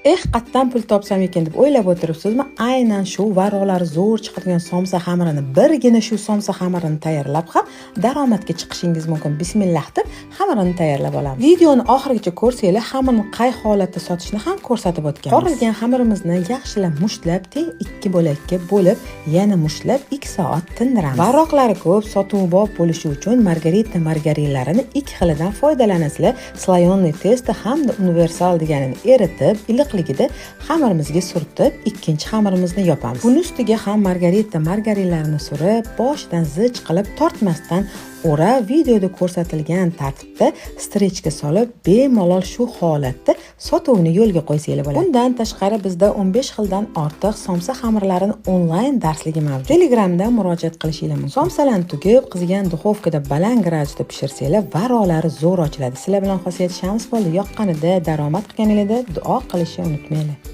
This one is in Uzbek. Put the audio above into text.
Eh, qattan pul topsam ekan deb o'ylab o'tiribsizmi? Aynan shu varroqlari zo'r chiqadigan somsa xamirini, birgina shu somsa xamirini tayyorlab ham daromadga chiqishingiz mumkin. Bismillah deb xamirini tayyorlab olamiz. Videoni oxirigacha ko'rsanglar, xamirni qay holatda sotishni ham ko'rsatib o'tganmiz. Qorilgan xamirimizni yaxshilab mushtlab, teng ikki bo'lakka bo'lib, yana mushtlab 2 soat tindiramiz. Varroqlari ko'p, sotuvbop bo'lishi uchun margarita margarinlarini ikki xilidan foydalanasizlar. Слоёный тесто hamda universal deganini eritib, iliqligida xamirimizga surtib, ikkinchi xamirimizni yopamiz. Buni ustiga ham margarita margarinlarini surib, boshidan zich qilib tortmasdan o'rab, videoda ko'rsatilgan tartibda стрейч ga solib, bemalol shu holatda sotuvni yo'lga qo'ysanglar bo'ladi. Bundan tashqari bizda 15 xildan ortiq somsa xamirlarini onlayn darsligi mavjud. Telegramda murojaat qilishinglar mumkin. Somsalarni tugib, qizigan duxovkada baland gradusda pishirsanglar, varroqlari zo'r ochiladi. Sizlar bilan Xosiyat Shams bo'ldi. Yoqqanida, daromad qilganinglarda duo qilishni unutmanglar.